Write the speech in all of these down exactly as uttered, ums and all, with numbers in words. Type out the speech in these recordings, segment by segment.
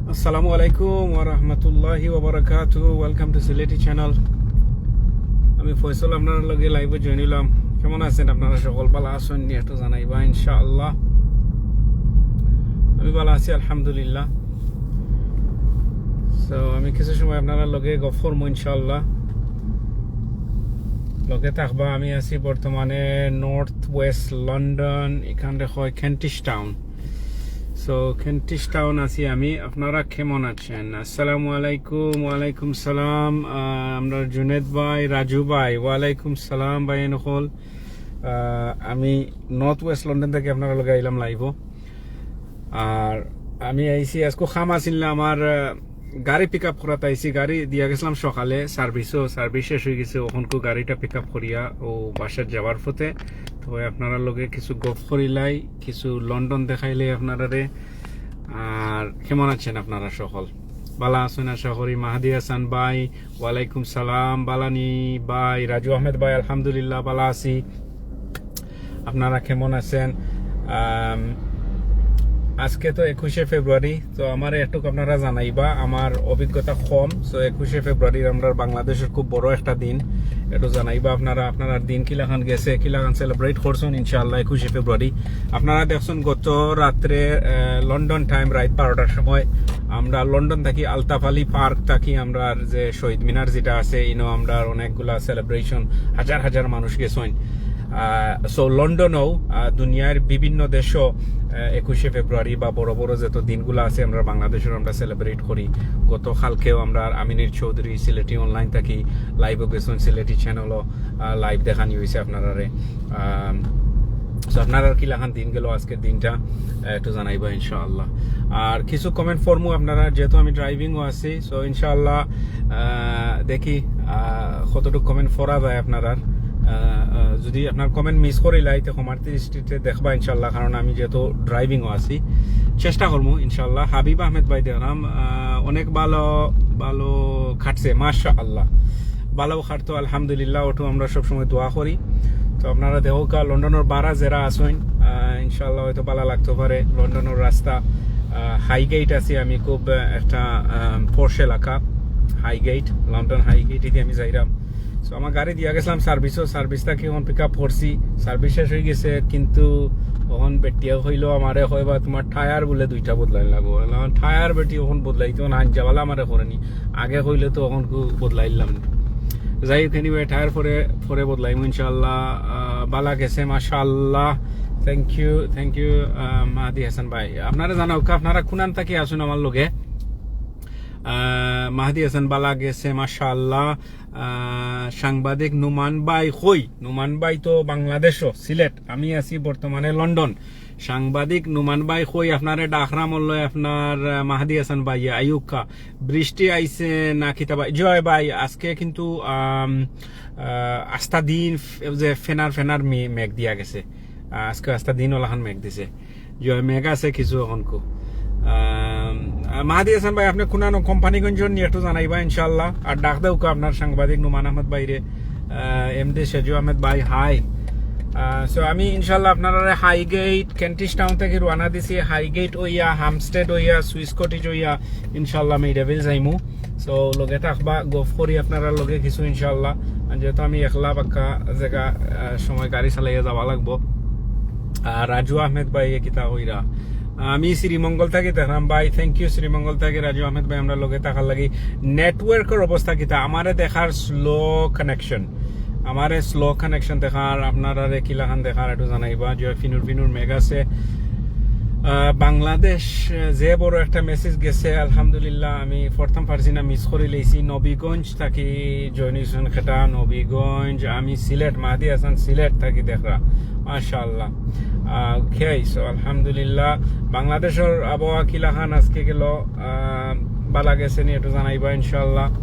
আসসালামু আলাইকুম ওয়া রাহমাতুল্লাহি ওয়া বারাকাতুহু। Welcome to সিলেটি চ্যানেল। আমি ফয়সল, আপনারার লগে লাইভে জয়েন হইলাম। কেমন আছেন আপনারা সকল? ভালা আছেন নি? একটু জানাইবা ইনশাআল্লাহ। আমি ভালা আছি আলহামদুলিল্লাহ। সো আমি কিছু সময় আপনারার লগে গফ করমু ইনশাআল্লাহ। লগে থাকবা। আমি আছি বর্তমানে নর্থ ওয়েস্ট লন্ডন, এখানে হয় কেন্টিশ টাউন। সো কেন্টিশ টাউন আছি আমি। আপনারা কেমন আছেন? আসসালামু আলাইকুম। ওয়ালাইকুম সালাম। আহ, আমরা জুনেদ ভাই, রাজু ভাই, ওয়ালাইকুম সালাম ভাই নকল। আহ, আমি নর্থ ওয়েস্ট লন্ডন থাকি আপনারার লগে আইলাম লাইভও। আর আমি আইছি আজকে কাম আছিল না আমার, আহ, গাড়ি পিক আপ করাত আইছি। গাড়ি দিয়া গেছিলাম সকালে সার্ভিসও, সার্ভিস শেষ হয়ে গেছে। অখনকু গাড়িটা পিক আপ করিয়া ও বাসাত যাওয়ার পথে। তো আপনারার লগে কিছু গফ করিলাই, কিছু লন্ডন দেখাইলাই আপনারারে। আর কেমন আছেন আপনারা সকল? ভালা আছেন আশা করি। মাহাদি হাসান ভাই, ওয়ালাইকুম সালাম। ভালা নি ভাই? রাজু আহমেদ ভাই, আলহামদুলিল্লাহ ভালা আছি। আপনারা কেমন আছেন? আম, আজকে তো একুশে ফেব্রুয়ারি, তো আমারে একটু আপনারা জানাইবা, আমার অভিজ্ঞতা কম। তো একুশে ফেব্রুয়ারির আমরা বাংলাদেশের খুব বড় একটা দিন, একটু জানাইবা আপনারা, আপনারার দিন কিলাখান গেছে, কিলাখান সেলিব্রেট করছেন ইনশাআল্লাহ একুশে ফেব্রুয়ারি। আপনারা দেখছেন গত রাত্রে, আহ, লন্ডন টাইম রাত বারোটার সময় আমরা লন্ডন থাকি আলতাফ আলী পার্ক থাকি আমরা যে শহীদ মিনার যেটা আছে, ইনো আমরা অনেকগুলা সেলিব্রেশন, হাজার হাজার মানুষ গেছেন। সো লন্ডনও, আহ, দুনিয়ার বিভিন্ন দেশও, আহ, একুশে ফেব্রুয়ারি বা বড় বড় যত দিনগুলো আছে আমরা বাংলাদেশের আমরা সেলিব্রেট করি। গত কালকেও আমরা আমিনুর চৌধুরী সিলেটি অনলাইন থাকি লাইভও গেছেন, সিলেটি চ্যানেলও লাইভ দেখানি হয়েছে আপনারারে। সো আপনারার কিলাখান দিন গেল আজকের দিনটা, আহ, একটু জানাইবা ইনশাআল্লাহ। আর কিছু কমেন্ট পড়মু আপনারা, যেহেতু আমি ড্রাইভিংও আছি। সো ইনশাআল্লাহ, আহ, দেখি, আহ, কতটুকু কমেন্ট পড়া যায় আপনারার। আহ, আহ, যদি আপনার কমেন্ট মিস করিলাই, তো ক্ষমার দৃষ্টিতে দেখবা ইনশাআল্লাহ, কারণ আমি যেহেতু ড্রাইভিংও আছি। চেষ্টা করমু ইনশাআল্লাহ। হাবিব আহমেদ ভাই দেখলাম, আহ, অনেক ভালো, ভালো কাটছে, মাশাআল্লাহ। ভালাও কাটতো আলহামদুলিল্লাহ, ওটু আমরা সবসময় দোয়া করি। তো আপনারা দেখউক্কা, লন্ডনের বারা যারা আছেন, আহ, ইনশাআল্লাহ হয়তো ভালা লাগতে পারে। লন্ডনের রাস্তা, আহ, হাইগেট আছি আমি, খুব, আহ, একটা, আহ, পশ এলাকা, হাইগেট, লন্ডন হাইগেট, এদিকে আমি যাইরাম। তো আমার গাড়ি দিয়া গেছিলাম সার্ভিসও, সার্ভিস থাকি এখন পিক আপ করছি। সার্ভিস শেষ হয়ে গেছে, কিন্তু এখন বেটিয়ে কইলো আমারে, কয় বা তোমার টায়ার বুলে দুইটা বদলাইন লাগবো। টায়ার বেটি এখন বদলাইতো না, আনজাওয়ালা আমারে করেনি, আগে কইলে তো এখন বদলাইলাম। যাই হোক, এনিওয়ে, টায়ার পরে, পরে বদলাইমু ইনশাআল্লাহ। আহ, ভালা গেছে, মাশাআল্লাহ। থ্যাংক ইউ, থ্যাংক ইউ, আহ, মাহাদি হাসান ভাই। আপনারা জানাউক্কা, আপনারা কুনান থাকি আছেন আমার লগে। আহ, মাহাদি হাসান, ভালা গেছে, মাশাআল্লাহ। আহ, সাংবাদিক নুমান ভাই কই? নুমান ভাই তো বাংলাদেশও, সিলেট। আমি আছি বর্তমানে লন্ডন। সাংবাদিক নুমান ভাই কই? আপনারে ডাকরাম অইলো আপনার, আহ, মাহাদি হাসান ভাই, আইউক্কা। বৃষ্টি আইছে না কিতা ভাই? জয় ভাই, আজকে কিন্তু, আম, আহ, আস্তা দিন ফ-, যে ফেনার ফেনার মে-, মেঘ দিয়া গেছে। আহ, আজকে আস্তা দিন ওলাখান মেঘ দিছে। জয়, মেঘ আছে কিছু এখনকু। আম, আহ, মাহাদি হাসান ভাই, আপনি কুনানো কোম্পানিগঞ্জ নি একটু জানাইবা ইনশাআল্লাহ। আর ডাক দেউক্কা আপনার সাংবাদিক নুমান আহমেদ ভাইরে, আহ, এমডি সেজু আহমেদ ভাই, হাই। আহ, so আমি ইনশাআল্লাহ আপনারারে হাইগেট, কেন্টিশ টাউন থাকি রওনা দিছি, হাইগেট অইয়া, হামস্টেড অইয়া, সুইস কটেজ অইয়া, ইনশাআল্লাহ মেইডাভিল যাইমু। So লগে থাকবা, গফ করি আপনারার লগে কিছু ইনশাআল্লাহ। আর যেহেতু আমি একলা বাক্কা জাগা, আহ, সময় গাড়ি চালাইয়া যাওয়া লাগবো। আর রাজু আহমেদ ভাই এ কিতা কইরা? আমি শ্রীমঙ্গল থাকি দেখলাম ভাই, থ্যাংক ইউ। শ্রীমঙ্গল থাকি রাজু আহমেদ ভাই, আমরার লগে থাকার লাগি। নেটওয়ার্কের অবস্থা কিতা? আমারে দেখার স্লো কানেকশন, আমারে স্লো কানেকশন দেখার, আপনারারে কিলাখান দেখার একটু জানাইবা। জয় ফিনুর ফিনুর মেঘ আছে। আহ, বাংলাদেশ, আহ, যে বড় একটা মেসেজ গেছে, আলহামদুলিল্লাহ, আমি পড়তাম পারছি না, মিস করি লইছি। নবীগঞ্জ থাকি জয়েন হইছেন খেটা, নবীগঞ্জ, আমি সিলেট, মাহাদি হাসান সিলেট থাকি দেখরা, মাশাআল্লাহ। আহ, okay, so আলহামদুলিল্লাহ। বাংলাদেশের আবহাওয়া কিলাখান আজকে গেল, আহ, ভালা গেছে নি একটু জানাইবা ইনশাআল্লাহ।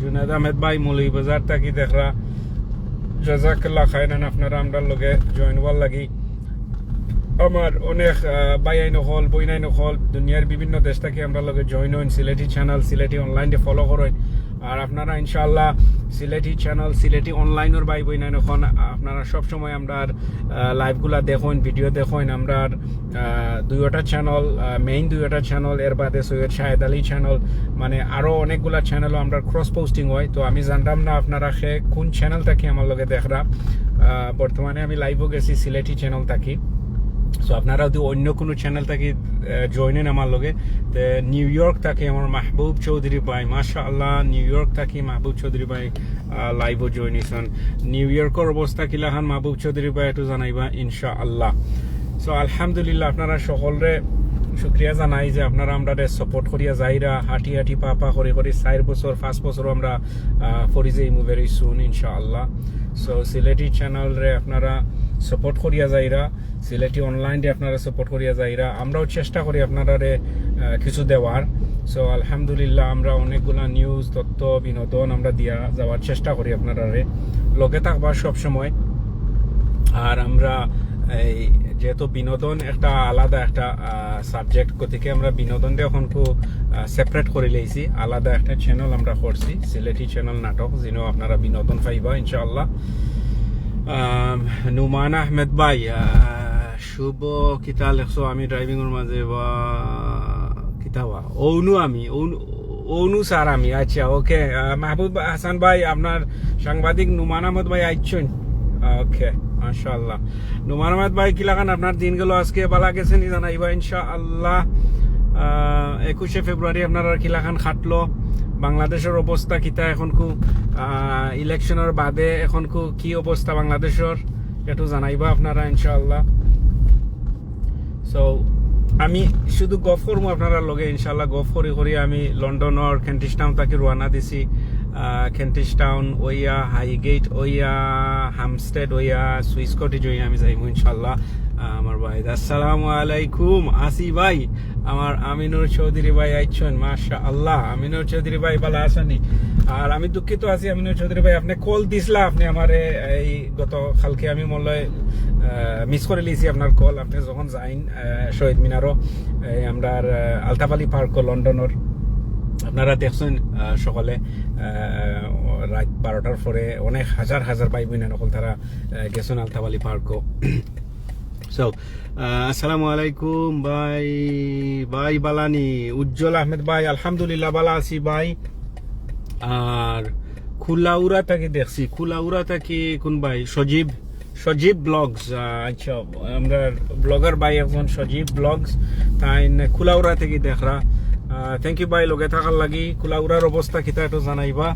জুনাদ আহমেদ ভাই মৌলভীবাজার থাকি দেখরা, জাজাকাল্লাহ খাইরান আপনারা আমরার লগে জয়েন হওয়ার লাগি। আমার অনেক, আহ, ভাইয়াইন অকল, বইনাইন অকল, দুনিয়ার বিভিন্ন দেশ থাকি আমরার লগে জয়েন হইন, সিলেটি চ্যানেল, সিলেটি অনলাইনে ফলো করইন। আর আপনারা ইনশাআল্লাহ সিলেটি চ্যানেল, সিলেটি অনলাইনর ভাই বইনাইন, এখন আপনারা সব সময় আমরার লাইভগুলা দেখইন, ভিডিও দেখইন। আমরার আহ, দুইটা চ্যানেল, মেইন দুইটা চ্যানেল, এর বাদে সৈয়দ শাহেদ আলী চ্যানেল, মানে আরো অনেকগুলা চ্যানেলও আমরার ক্রস পোস্টিং হয়। তো আমি জানতাম না আপনারা খে কোন চ্যানেল থাকি আমার লগে দেখরা। আহ, বর্তমানে আমি লাইভও গেছি সিলেটি চ্যানেল থাকি। তো আপনারা যদি অন্য কোনো চ্যানেল থাকি জয়েন হইন আমার লগে, তে নিউ ইয়র্ক থাকি আমার মাহবুব চৌধুরী ভাই, মাশাআল্লাহ, নিউ ইয়র্ক থাকি মাহবুব চৌধুরী ভাই লাইভও জয়েন হইছইন। নিউ ইয়র্কর অবস্থা কিলাখান মাহবুব চৌধুরী ভাই একটু জানাইবা ইনশাআল্লাহ। সো আলহামদুলিল্লাহ, আপনারা সকলরে শুক্রিয়া জানাই যে আপনারা আমরারে সাপোর্ট করিয়া যাইরা, হাঁটি হাঁটি পা পা করি করি চার বছর, পাঁচ বছর আমরা আহ, ফরি যাইমু very soon ইনশাআল্লাহ। সো সিলেটি চ্যানেলরে আপনারা সাপোর্ট করিয়া যাইরা, সিলেটি অনলাইনরে আপনারা সাপোর্ট করিয়া যাইরা। আমরাও চেষ্টা করি আপনারারে আহ, কিছু দেওয়ার। সো আলহামদুলিল্লাহ, আমরা অনেকগুলা নিউজ, তথ্য, বিনোদন আমরা দিয়া যাওয়ার চেষ্টা করি আপনারারে। লগে থাকবা সব সময়। আর আমরা এই যেহেতু বিনোদন একটা আলাদা একটা সাবজেক্ট, গতিকে আমরা বিনোদনরে এখন খুব সেপারেট করি লইছি, আলাদা একটা চ্যানেল আমরা করছি, সিলেটি চ্যানেল নাটক, যেন আপনারা বিনোদন পাইবা ইনশাআল্লাহ। আম, নুমান আহমেদ ভাই, আহ, শুভ, কিতা লেখছো? আমি ড্রাইভিংর মাঝে বা কিতা বা? অনু আমি, অনু, অনু স্যার আমি। আচ্ছা, ওকে। আহ, মাহবুব হাসান ভাই, আপনার সাংবাদিক নুমান আহমদ ভাই আইছইন। ওকে, মাশাআল্লাহ। নুমান আহমদ ভাই, কিলাখান আপনার দিন গেল আজকে? বালা গেছে নি জানাইবা ইনশাআল্লাহ। আহ, একুশে ফেব্রুয়ারি আপনার আর কিলাখান কাটলো? বাংলাদেশর অবস্থা কিতা এখন কু? আহ, ইলেকশনর বাদে এখন কু কি অবস্থা বাংলাদেশর? একটু জানাইবা আপনারা ইনশাআল্লাহ। সো আমি শুধু গফ করমু আপনারার লগে ইনশাআল্লাহ। গফ করি করি আমি লন্ডনর কেন্টিশ টাউন থাকি রওয়ানা দিছি। আহ, কেন্টিশ টাউন ওইয়া, হাইগেট ওইয়া, হামস্টেড ওইয়া, সুইস কটেজ ওইয়া আমি যাইমু ইনশাআল্লাহ। আহ, আমার ভাই, আসসালামু আলাইকুম, আসি ভাই। আমার আমিনুর চৌধুরী ভাই আইছইন, মাশাআল্লাহ। আমিনুর চৌধুরী ভাই, বালা আছইন নি? আর আমি দুঃখিত আছি আমিনুর চৌধুরী ভাই, আপনে কল দিছলা, আপনে আমারে এই গত কালকে আমি মনে হয়, আহ, মিস করি লিছি আপনার কল। আপনে যখন যাইন, আহ, শহীদ মিনারও, এই আমরার, আহ, আলতাফ আলী পার্কও লন্ডনর, আপনারা দেখছইন, আহ, সকালে, আহ, রাত বারোটার পরে অনেক হাজার হাজার ভাই বইন অকল তারা, আহ, গেছইন আলতাফ আলী পার্কও। সো, আহ, আসসালামু আলাইকুম ভাই, ভাই বালা নি? উজ্জ্বল আহমেদ ভাই, আলহামদুলিল্লাহ বালা আছি ভাই। আর কুলাউড়া থাকি দেখছি, কুলাউড়া থাকি কোন ভাই? সজীব, সজীব ব্লগস, আহ, আচ্ছা, আমরা ব্লগার ভাই একজন সজীব ব্লগস, তাইন কুলাউড়া থাকি দেখরা। আহ, থ্যাংক ইউ ভাই লগে থাকার লাগি। কুলাউড়ার অবস্থা কিতা একটু জানাইবা।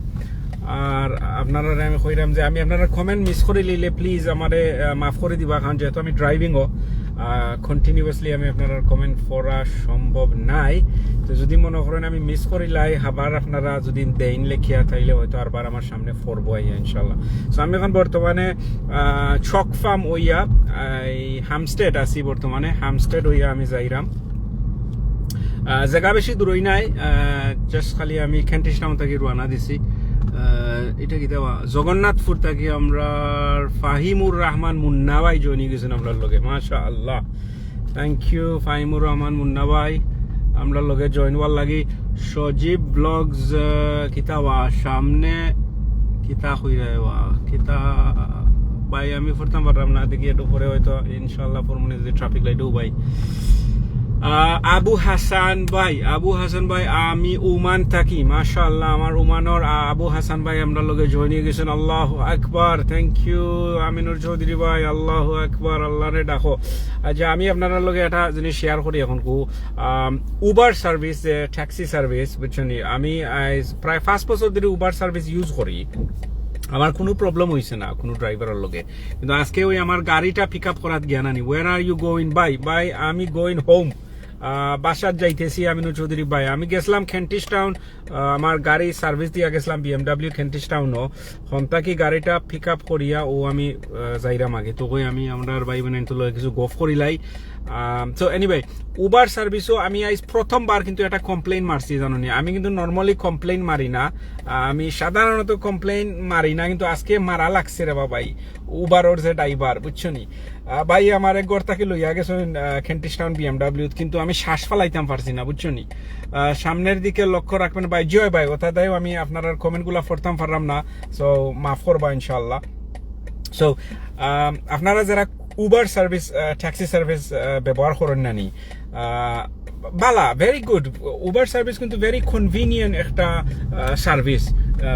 আর আপনারারে আমি কইরাম যে আমি আপনারার কমেন্ট মিস করি লিলে প্লিজ আমারে, আহ, মাফ করি দিবা, কারণ যেহেতু আমি ড্রাইভিংও, আহ, কন্টিনিউয়াসলি আমি আপনারার কমেন্ট পড়া সম্ভব নাই। তো যদি মনে করেন আমি মিস করিলাই, আবার আপনারা যদি দেইন লেখিয়া, তাইলে হয়তো আরবার আমার সামনে পড়বো আইয়া ইনশাল্লাহ। সো আমি এখন বর্তমানে, আহ, চক ফার্ম ওইয়া, আহ, এই হামস্টেড আছি বর্তমানে, হামস্টেড ওইয়া আমি যাইরাম। আহ, জাগা বেশি দূরই নাই, আহ, জাস্ট খালি আমি কেন্টিশ টাউন থাকি রওয়ানা দিছি। আহ, এটা কিতা বা? জগন্নাথপুর থাকি আমরার ফাহিমুর রহমান মুন্না ভাই জয়েন গেছইন আমরার লগে, মাশাআল্লাহ। থ্যাংক ইউ ফাহিমুর রহমান মুন্না ভাই, আমরার লগে জয়েন হওয়ার লাগি। সজীব ব্লগস, আহ, কিতা বা সামনে কিতা কইরা বা কিতা ভাই, আমি পড়তাম পারলাম না, দেখি একটু পরে হয়তো ইনশাআল্লাহ পড়মুনে যদি ট্রাফিক লাইটও ভাই। আহ, আবু হাসান ভাই, আবু হাসান ভাই, আমি ওমান থাকি, মাশাআল্লাহ, আমার ওমানর আ-, আবু হাসান ভাই আমরার লগে জয়েন গেছইন, আল্লাহু আকবার, থ্যাংক ইউ আমিনুর চৌধুরী ভাই, আল্লাহু আকবার, আল্লাহরে ডাকো। আচ্ছা, আমি আপনারার লগে একটা জিনিস শেয়ার করি এখন কু, আম, উবার সার্ভিস, যে ট্যাক্সি সার্ভিস, বুঝছইন নি? আমি আইজ প্রায় পাঁচ বছর ধরি উবার সার্ভিস ইউজ করি, আমার কোনো প্রবলেম হইছে না কোনো ড্রাইভারর লগে। কিন্তু আজকে ওই আমার গাড়িটা পিক আপ করাত গিয়া নানি, "Where are you going?" ভাই, ভাই, আমি going home, আহ, বাসাত যাইতেছি আমিনুর চৌধুরী ভাই। আমি গেছিলাম কেন্টিশ টাউন, আহ, আমার গাড়ি সার্ভিস দিয়া গেছিলাম বিএমডাব্লিউ কেন্টিশ টাউনও। হন্তা কি গাড়িটা পিক আপ করিয়া ও আমি, আহ, যাইরাম আগে। তো কই আমি আমরার ভাই বইনাইন্তর লগে কিছু গফ করিলাই। তো এনিওয়ে, উবার সার্ভিসও আমি আইজ প্রথমবার কিন্তু একটা কমপ্লেন মারছি, জানো নি? আমি কিন্তু নর্মালি কমপ্লেন মারি না। আহ, আমি সাধারণত কমপ্লেন মারি না, কিন্তু আজকে মারা লাগছে রে বাবাই। উবারর যে ড্রাইভার, বুঝছো নি? আহ, ভাই আমার এক ঘর থাকি লইয়া গেছেন, আহ, কেন্টিশ টাউন বিএমডাব্লিউ, কিন্তু আমি শ্বাস ফালাইতাম পারছি না, বুঝছো নি? আহ, সামনের দিকে লক্ষ্য রাখবেন ভাই। জি অয় ভাই, ওটা দেয় আমি আপনার কমেন্টগুলা পড়তাম পারলাম না, সো মাফ করবা ইনশাআল্লাহ। সো আপনারা যারা উবার সার্ভিস, ট্যাক্সি সার্ভিস ব্যবহার করেন না নি, আহ, বালা, ভেরি গুড। উবার সার্ভিস কিন্তু ভেরি কনভিনিয়েন্ট একটা সার্ভিস,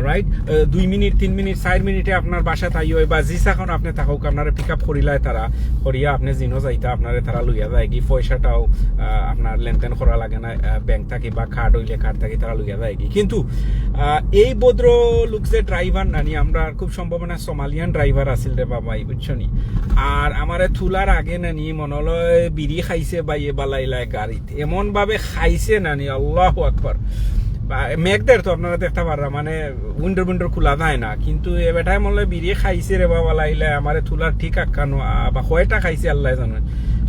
রাইট? দুই মিনিট, তিন মিনিট, চার মিনিটে আপনার বাসাত আইয়া বা যে যেখানো আপনি থাকুক, আপনারে পিক আপ করিলায় তারা, করিয়া আপনি যেনো যাইতা, আপনারে তারা লইয়া যায়গি। পয়সাটাও আহ, আপনার লেনদেন করা লাগে না, ব্যাংক থাকি বা কার্ড অইলে কার্ড থাকি তারা লইয়া যায়গি। কিন্তু আহ, এই ভদ্র লোক যে ড্রাইভার নানি, আমরা খুব সম্ভাবনা সোমালিয়ান ড্রাইভার আছিল রে বাবাই, বুঝছো নি? আর আমারে তুলার আগে নানি মনে লয় বিড়ি খাইছে ভাইয়ে বালাইলায় গাড়িত, এমন ভাবে খাইছে নানি, আল্লাহু আকবার। বা, মেঘদের তো আপনারা দেখতা পাররা, মানে উইন্ডো উইন্ডো খোলা যায় না, কিন্তু এ বেটায় মনে লয় বিড়ি খাইছে রে বাবালাইলায়, আমারে তুলার ঠিক আক্কানো, আ, বা কয়টা খাইছে আল্লায় জানইন।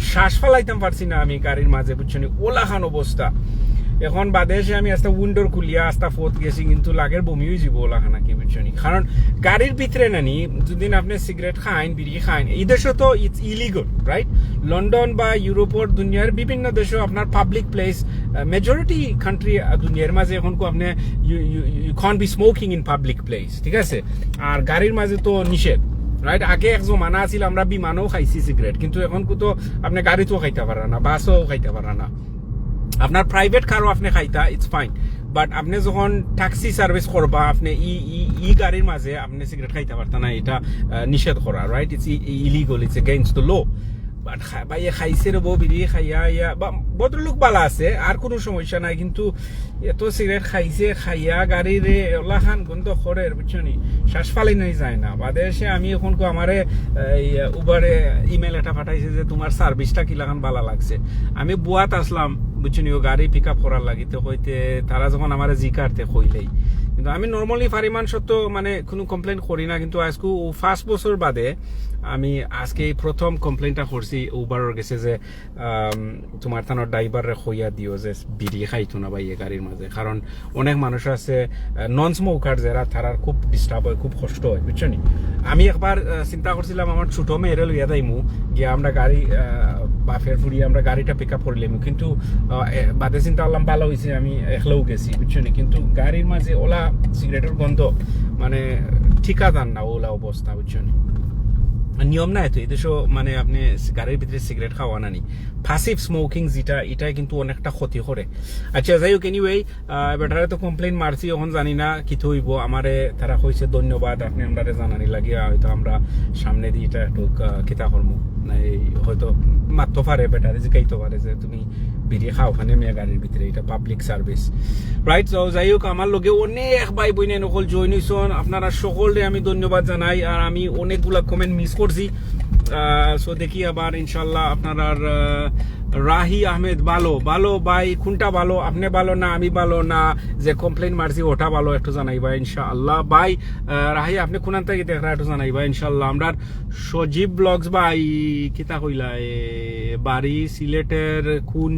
শ্বাস ফালাইতাম পারছি না আমি গাড়ির মাঝে, বুঝছো নি? ওলাখান অবস্থা। এখন বাদে এসে আমি আস্তা উইন্ডোর খুলিয়া আস্তা ফোত গেছি, কিন্তু লাগের বমি অইযিবো ওলাখান আর কি, বুঝছো নি? কারণ গাড়ির ভিতরে নানি, যদি আপনি সিগারেট খাইন, বিড়ি খাইন, এই দেশে তো it's illegal, রাইট? লন্ডন বা ইউরোপর দুনিয়ার বিভিন্ন দেশে আপনার পাবলিক প্লেস, মেজরিটি কান্ট্রি দুনিয়ার মাঝে এখন আপনি you, you, you can't be smoking in public place, ঠিক আছে? আর গাড়ির মাঝে তো নিষেধ, রাইট? আগে এক জমানা আছিল আমরা বিমানেও খাইছি সিগারেট, কিন্তু এখন তো আপনি গাড়িতেও খাইতা পাররা না, বাসেও খাইতা পাররা না। আপনার প্রাইভেট কারও আপনি খাইতা, ইটস ফাইন, বাট আপনি যখন ট্যাক্সি সার্ভিস করবা, আপনি ই ই ই গাড়ির মাঝে আপনি সিগারেট খাইতা পারতা না, এটা আহ, নিষেধ করা, right? It's illegal, it's against the law. But ভাই খাইছে রে বউ বিড়ি খাইয়া ইয়া, বা ভদ্রলোক বালা আছে, আর কোনো সমস্যা নাই, কিন্তু এত সিগারেট খাইছে, খাইয়া গাড়িরে ওলাখান গন্ধ করের, বুঝছো নি? শ্বাস ফালাইনাই যায় না। বাদে এসে আমি এখন কো আমারে এই উবারে ইমেইল এটা পাঠাইছে যে তোমার সার্ভিসটা কিলাখান বালা লাগছে। আমি বুয়াত আসলাম, বুঝছো নি, ও গাড়ি পিক আপ করার লাগি, তো কইতে তারা যখন আমারে জিকারতে কইলেই, কিন্তু আমি নর্মালি ফারিমান সত্য মানে কোনো কমপ্লেন করি না, কিন্তু আজকে ও পাঁচ বছর বাদে আমি আজকে এই প্রথম কমপ্লেনটা করছি উবারর গেছে যে আম, তোমার তানোর ড্রাইভাররে কইয়া দিও যে বিড়ি খাইতো না ভাই এ গাড়ির মাঝে, কারণ অনেক মানুষ আছে নন স্মোকার যারা, তারার খুব ডিস্টার্ব হয়, খুব কষ্ট হয়, বুঝছো নি? আমি একবার আহ, চিন্তা করছিলাম আমার ছোট মেয়েরে লইয়া যাইমু, গিয়া আমরা গাড়ি আহ, বাফের ফুরিয়ে আমরা গাড়িটা পিক আপ করিলাম, কিন্তু আহ, এ, বাদে চিন্তা করলাম ভালা অইছে আমি একলাউ গেছি, বুঝছো নি? কিন্তু গাড়ির মাঝে ওলা সিগারেটর গন্ধ, মানে ঠিকাদার না ওলা অবস্থা, বুঝছো নি? আর নিয়ম নাই তো এই দেশো, মানে আপনি গাড়ির ভিতরে সিগারেট খাওয়া না নি। প্যাসিভ স্মোকিং যেটা, এটাই কিন্তু অনেকটা ক্ষতি করে। আচ্ছা, যাই হোক, এনিওয়ে, বেটারে তো কমপ্লেন মারছি, এখন জানি না কিতা অইবো। আমারে তারা কইছে ধন্যবাদ, আপনি আমরারে জানানি লাগি, হয়তো আমরা সামনে দিয়ে এটা একটু আহ, কিতা করমু, এই হয়তো মাততো পারে, বেটারে জিকাইতো পারে যে তুমি বিড়ি খাও ওখানে মিয়া গাড়ির ভিতরে, এটা পাবলিক সার্ভিস, রাইট? তো যাই হোক, আমার লগে অনেক ভাই বইনে নকল জয়েন হইছন, আপনারা সকলরে আমি ধন্যবাদ জানাই। আর আমি অনেকগুলা কমেন্ট মিস করছি, সো দেখি আবার ইনশাল্লাহ আপনারার আহ, রাহি আহমেদ ভালো, ভালো ভাই, কোনটা ভালো? আপনি ভালো না আমি ভালো না? যে কমপ্লেন মারছি ওটা ভালো, একটু জানাইবা ইনশাআল্লাহ ভাই। আহ, রাহি, আপনি কোনান থাকি দেখরা, একটু জানাইবা ইনশাআল্লাহ। আমরার সজীব ব্লগস ভাই, কিতা কইলা, এ, বাড়ি সিলেটের কোন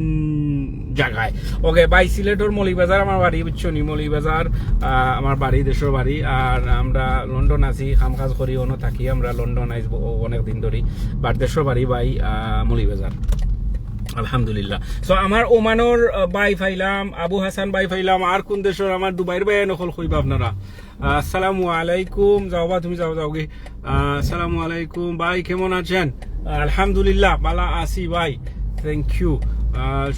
জায়গায়? ওকে ভাই, সিলেটর মৌলভীবাজার আমার বাড়ি, বুঝছো নি? মৌলভীবাজার আহ, আমার বাড়ি, দেশর বাড়ি। আর আমরা লন্ডন আছি, কাম কাজ করি, অনো থাকি আমরা লন্ডন আইজ অনেক দিন ধরি, বাট দেশর বাড়ি ভাই আহ, মৌলভীবাজার। আলহামদুলিল্লাহ। সো আমার ওমানর আহ, ভাই পাইলাম, আবু হাসান ভাই পাইলাম, আর কোন দেশর? আমার দুবাইর ভাই নকল কইবা আপনারা। আহ, আসসালামু আলাইকুম, যাও বা তুমি যাও, যাওগি। আহ, আসসালামু আলাইকুম ভাই, কেমন আছেন? আলহামদুলিল্লাহ, বালা আছি ভাই, থ্যাংক ইউ।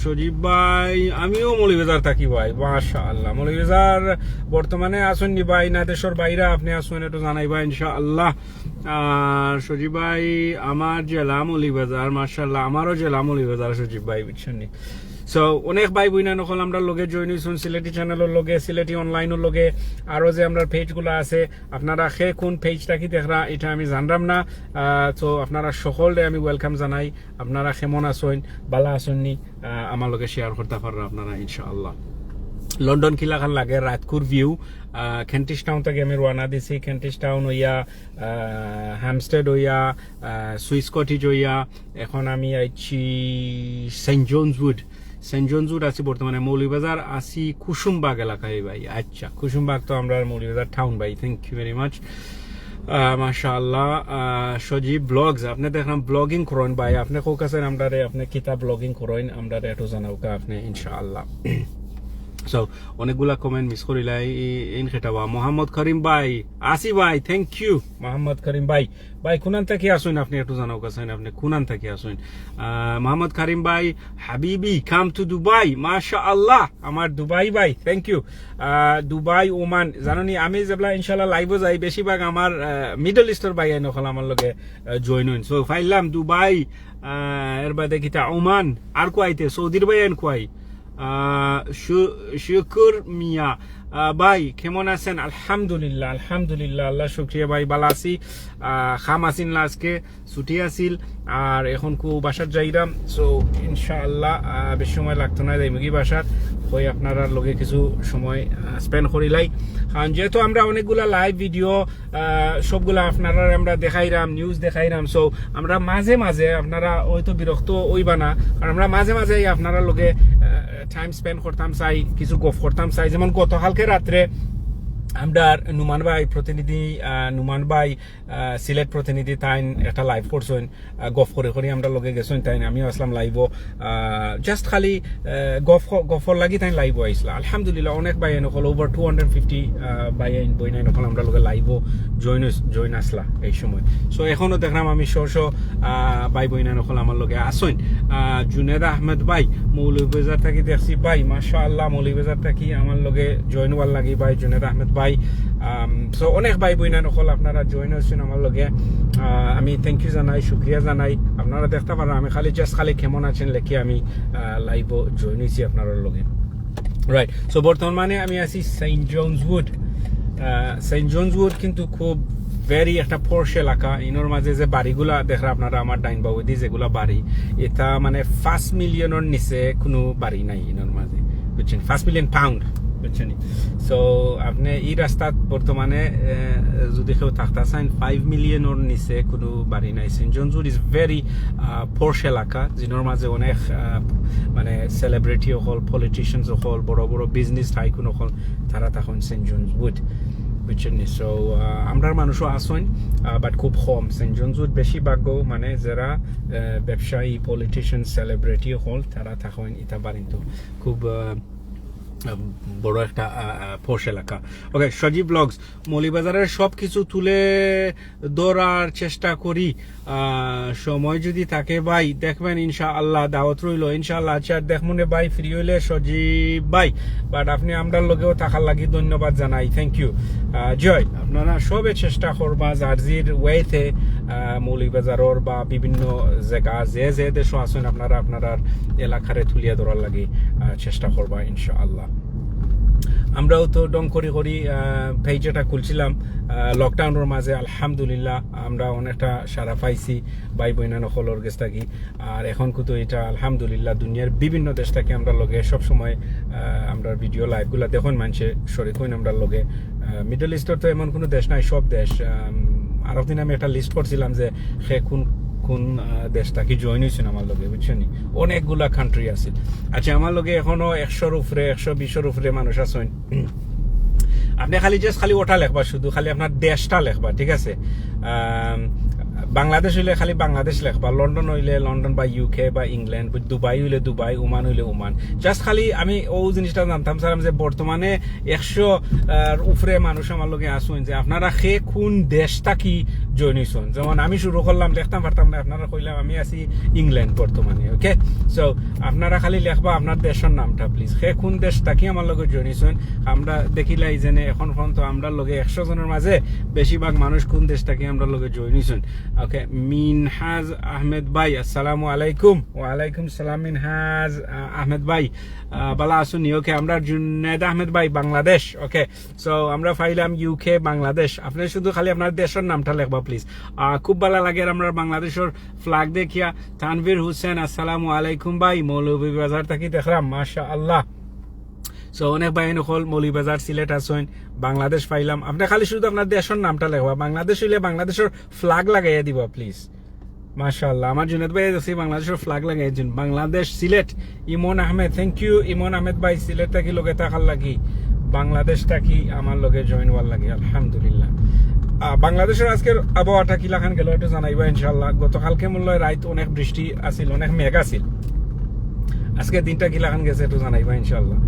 সজীব ভাই, আমিও মৌলভীবাজার থাকি ভাই, মাশাআল্লাহ। মৌলভীবাজার বর্তমানে আছইন নি ভাই, না দেশর বাইরে আপনি আছইন, একটু জানাইবা ইনশাআল্লাহ। আর সজীব ভাই, আমার জেলা মৌলভীবাজার, মাশাআল্লাহ, আমারও জেলা মৌলভীবাজার সজীব ভাই, বুঝছেন নি? সো অনেক ভাই বইনা নকল আমরার লগে জয়েন হইছন সিলেটি চ্যানেলর লগে, সিলেটি অনলাইনর লগে, আরও যে আমরার পেজগুলা আছে, আপনারা কে কোন পেজটা কি দেখরা এটা আমি জানরাম না। আহ, তো আপনারা সকলরে আমি ওয়েলকাম জানাই। আপনারা কেমন আছইন, বালা আছইন নি? আহ, আমার লগে শেয়ার করতা পাররা আপনারা ইনশাআল্লাহ। লন্ডন কিলাখান লাগে, রাইতকুর ভিউ। কেন্টিশ টাউন থাকি আমি রওনা দিছি, কেন্টিশ টাউন অইয়া, হ্যামস্টেড অইয়া, সুইস কটেজ অইয়া, এখন আমি আইছি Saint John's Wood. Saint John's Wood আছি বর্তমানে, মৌলভীবাজার আছি কুসুমবাগ এলাকায় ভাই। আচ্ছা, কুসুমবাগ তো আমরার মৌলভীবাজার টাউন ভাই। Thank you very much। মাশাআল্লাহ। সজীব ব্লগস, আপনে দেখলাম ব্লগিং করইন ভাই, আপনে কউক্কা চাইন আমরারে, আপনে কিতা ব্লগিং করইন আমরারে একটু জানাউক্কা আপনে ইনশাআল্লাহ। সো অনেকগুলা কমেন্ট মিস করিলাই, ইন খেটাবা। মোহাম্মদ করিম ভাই, আছি ভাই, thank you। মোহাম্মদ করিম ভাই, ভাই কুনান থাকি আছইন আপনে একটু জানাউক্কা চাইন, আপনে কুনান থাকি আছইন? মোহাম্মদ করিম ভাই, হাবিবি come to Dubai, মাশাআল্লাহ। আমার দুবাই ভাই, thank you। দুবাই, ওমান, জানো নি, আমি যেবলা ইনশাআল্লাহ লাইভও যাই, বেশিরভাগ আমার মিডল ইস্টর ভাইয়াইন অকল আমার লগে জয়েন অইন। সো পাইলাম দুবাই, এর বাদে কিতা ওমান, আর কুয়াইতে, সৌদির ভাইয়াইন কুয়াই। শুকুর মিয়া, ভাই কেমন আছেন? আলহামদুলিল্লাহ, আলহামদুলিল্লাহ, আল্লাহ শুক্রিয়া ভাই, ভালা আছি। কাম আছিল না আজকে, ছুটি আছিল, আর এখন কু বাসাত যাইরাম। সো ইনশাআল্লাহ বেশি সময় লাগতো না, যাইমুগি বাসাত। অই আপনারার লগে কিছু সময় স্পেন্ড করিলাই, কারণ যেহেতু আমরা অনেকগুলা লাইভ ভিডিও সবগুলা আপনারারে আমরা দেখাইরাম, নিউজ দেখাইরাম। সো আমরা মাঝে মাঝে, আপনারা হয়তো বিরক্ত অইবা না, কারণ আমরা মাঝে মাঝে আপনারার লগে টাইম স্পেন্ড করতাম চাই, কিছু গফ করতাম চাই। যেমন গতকালকে রাত্রে আমরার নুমান ভাই প্রতিনিধি, নুমান ভাই সিলেট প্রতিনিধি, তাইন একটা লাইভ করছইন, গফ করি করি আমরার লগে গেছইন তাইন, আমিও আছলাম লাইভও। জাস্ট খালি গফ, গফর লাগি তাইন লাইভও আইছলা। আলহামদুলিল্লাহ, অনেক ভাইয়াইন অকল, ওভার টু হান্ড্রেড ফিফটি ভাইয়াইন বইনাইন অকল আমরার লগে লাইভও জয়েন, জয়েন আছলা এই সময়। সো এখনো দেখরাম আমি শ শ ভাই বইনাইন অকল আমার লগে আছইন। জুনেদ আহমেদ ভাই, মৌলভীবাজার থাকি দেখছি ভাই, মাশাআল্লাহ, মৌলভীবাজার থাকি আমার লগে জয়েন অওয়ার লাগি ভাই জুনেদ আহমেদ ভাই। সো অনেক ভাই বইনাইন অকল আপনারা জয়েন অইছইন আমার লগে, আমি থ্যাংক ইউ জানাই, শুক্রিয়া জানাই। আপনারা দেখতা পাররা আমি খালি জাস্ট খালি কেমন আছেন লেখি আমি লাইভও জয়েন অইছি আপনারার লগে। রাইট, সো বর্তমানে আমি আছি Saint John's Wood. Saint John's Wood কিন্তু খুব ভেরি একটা পশ এলাকা। ইনোর মাঝে যে বাড়িগুলা দেখরা আপনারা আমার ডাইন বাউদি যেগুলা বাড়ি, ইতা মানে পাঁচ মিলিয়নর নিচে কুনু বাড়ি নাই ইনোর মাঝে, বুঝছইন? পাঁচ মিলিয়ন পাউন্ড, বুঝছইন? সো আপনে ই রাস্তাত বর্তমানে যদি কেউ থাকতা চাইন, পাঁচ মিলিয়নর নিচে কুনু বাড়ি নাই। Saint John's Wood is very posh এলাকা, জিনোর মাঝে অনেক মানে সেলিব্রিটি অকল, পলিটিশিয়ানস অকল, বড় বড় বিজনেস টাইকুন অকল, তারা থাকইন সেন্ট জনস উড, বুঝছইন নি? সো আমরার মানুষও আছইন, বাট খুব কম। সেন্ট জনস উড বেশিরভাগ মানে যেরা ব্যবসায়ী, পলিটিশিয়ান, সেলিব্রিটি অকল, তারা থাকইন ইতা বাড়িত। খুব বড় একটা পশ এলাকা। ওকে, সজীব ব্লগস, মৌলভীবাজারের সব কিছু তুলে ধরার চেষ্টা করি। সময় যদি থাকে ভাই, দেখবেন ইনশাআল্লাহ, দাওয়াত রইল ইনশাআল্লাহ। আচ্ছা, দেখমুনে ভাই, ফ্রি অইলে সজীব ভাই, বাট আপনে আমরার লগেও থাকার লাগি ধন্যবাদ জানাই, থ্যাংক ইউ। জয়, আপনারা সবে চেষ্টা করবা যার জির ওয়েতে মৌলভীবাজারর বা বিভিন্ন জাগা যে যে দেশও আছইন আপনারা, আপনারার এলাকারে তুলিয়া ধরার লাগি চেষ্টা করবা ইনশাআল্লাহ। আমরাও তো ডং করি করি পেজ এটা খুলছিলাম লকডাউনর মাঝে, আলহামদুলিল্লাহ আমরা অনেকটা সাড়া পাইছি ভাই বইনাইন অকলর গেছ থাকি। আর এখন কিন্তু এটা আলহামদুলিল্লাহ দুনিয়ার বিভিন্ন দেশ থাকি আমরার লগে সব সময় আমরার ভিডিও লাইভগুলা দেখইন, মানষে শরিক অইন আমরার লগে। মিডল ইস্টর তো এমন কুনু দেশ নাই, সব দেশ। আরক দিন আমি একটা লিস্ট করছিলাম যে কে কুন কুন দেশ থাকি জয়েন অইছইন আমার লগে, বুঝছইন নি? অনেকগুলা কান্ট্রি আছে। আচ্ছা, আমার লগে এখনো একশোর উপরে, একশো বিশর উপরে মানুষ আছইন। আপনে খালি জাস্ট খালি ওটা লেখবা, শুধু খালি আপনার দেশটা লেখবা, ঠিক আছে? বাংলাদেশ অইলে খালি বাংলাদেশ লেখবা, লন্ডন অইলে লন্ডন বা ইউকে বা ইংল্যান্ড, দুবাই অইলে দুবাই, ওমান অইলে ওমান। জাস্ট খালি আমি অউ জিনিসটা জানতাম চাইরাম যে বর্তমানে একশোর উপরে মানুষ আমার লগে আছইন, যে আপনারা কে কুন দেশ থাকি জয়েন অইছইন। যেমন আমি শুরু করলাম, লেখতাম পারতাম না, আপনারারে কইলাম আমি আছি ইংল্যান্ড বর্তমানে, ওকে? সো আপনারা খালি লেখবা আপনার দেশর নামটা প্লিজ, কে কুন দেশ থাকি আমার লগে জয়েন অইছইন। আমরা দেখিলাই যেনে এখন পর্যন্ত আমরার লগে একশো জনর মাঝে বেশিরভাগ মানুষ কুন দেশ থাকি আমরার লগে জয়েন অইছইন। ওকে, মিনহাজ আহমেদ ভাই, আসসালামু আলাইকুম। ওয়ালাইকুম সালাম মিনহাজ আহমেদ ভাই, ভালা আছইন নি? ওকে, আমরার জুনেদ আহমেদ ভাই, বাংলাদেশ। ওকে, সো আমরা পাইলাম ইউকে, বাংলাদেশ। আপনে শুধু খালি আপনার দেশর নামটা লেখবা প্লিজ। খুব ভালা লাগের আমরার বাংলাদেশর ফ্ল্যাগ দেখিয়া। তানভীর হোসেন, আসসালামু আলাইকুম ভাই, মৌলভীবাজার থাকি দেখরাম, মাশাআল্লাহ। সো অনেক ভাই অকল মৌলভীবাজার সিলেট আছইন, বাংলাদেশ পাইলাম। আপনে খালি শুধু আপনার দেশর নামটা লেখবা, বাংলাদেশ অইলে বাংলাদেশর ফ্ল্যাগ লাগাইয়া দিবা প্লিজ। মাশাআল্লাহ, আমার জুনেদ ভাই আছি, বাংলাদেশর ফ্ল্যাগ লাগাইছইন, বাংলাদেশ সিলেট। ইমন আহমেদ, থ্যাংক ইউ ইমন আহমেদ ভাই, সিলেট থাকি লগে থাকার লাগি, বাংলাদেশ থাকি আমার লগে জয়েন হওয়ার লাগি, আলহামদুলিল্লাহ। আহ, বাংলাদেশর আজকের আবহাওয়াটা কিলাখান গেল একটু জানাইবা ইনশাআল্লাহ। গতকালকে মনে হয় রাইত অনেক বৃষ্টি আছিল, অনেক মেঘ আছিল। আজকে দিনটা কিলাখান গেছে একটু জানাইবা ইনশাআল্লাহ।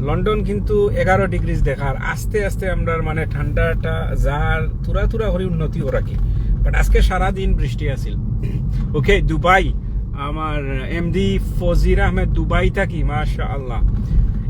লন্ডন কিন্তু এগারো ডিগ্রিজ দেখার, আস্তে আস্তে আমরার মানে ঠান্ডাটা যার তুরা তুরা করি উন্নতি ওরা কি, বাট আজকে সারা দিন বৃষ্টি আছিল। ওকে, দুবাই, আমার এমডি ফজির আহমেদ দুবাই থাকি, মাশাআল্লাহ।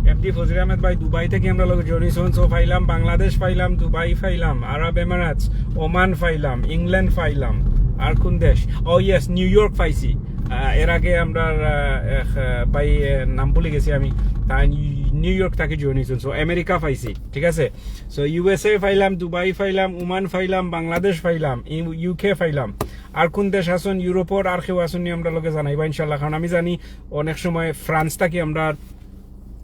এমডি ফজির আহমেদ ভাই দুবাই থাকি আমরার লগে জয়েন অইছইন। সো পাইলাম বাংলাদেশ, পাইলাম দুবাই, পাইলাম আরব এমিরেটস, ওমান পাইলাম, ইংল্যান্ড পাইলাম, আর কোন দেশ? ও ইয়েস, নিউ ইয়র্ক পাইছি। আহ, এর আগে আমরার, আহ, এক, আহ, ভাই, আহ, নাম ভুলি গেছি আমি, তাইন নিউ ইয়র্ক থাকি জয়েন অইছইন। সো আমেরিকা পাইছি, ঠিক আছে। সো ইউএসএ পাইলাম, দুবাই পাইলাম, ওমান পাইলাম, বাংলাদেশ পাইলাম, ইউ-, ইউকে পাইলাম। আর কোন দেশ আছইন ইউরোপর, আর কেউ আছইন নি আমরার লগে জানাইবা ইনশাআল্লাহ। কারণ আমি জানি অনেক সময় ফ্রান্স থাকি আমরার,